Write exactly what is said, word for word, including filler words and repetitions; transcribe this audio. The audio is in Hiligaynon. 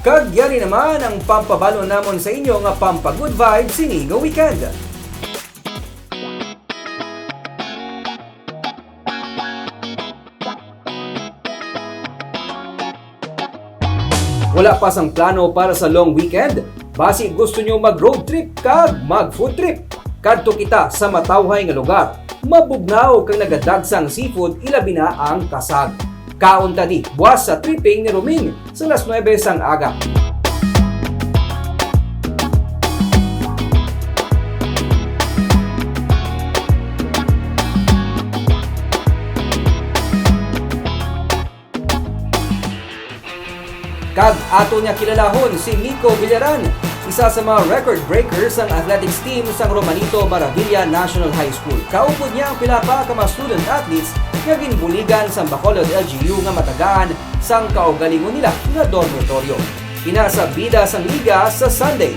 Kag yari naman ang pampabalo namon sa inyo nga pampa-good vibes sini nga weekend. Wala pa sang plano para sa long weekend? Basi gusto nyo mag-road trip kag mag-food trip? Kadto kita sa matawhay nga lugar. Mabugnaw kag nagadagsang seafood, ilabi na ang kasag. Kaon ta di, buwas sa tripping ni Roming sa alas nuebe sang aga. Kag ato niya kilalahon si Nico Villaran, isa sa mga record breaker sang athletics team sang Romanito Maravilla National High School. Kaupod niya ang pila pa ka mga student athletes nga ginbuligan sang Bacolod L G U nga matagaan sang kaugalingon nila nga dormitoryo. Ina sa bida sang liga sa Sunday,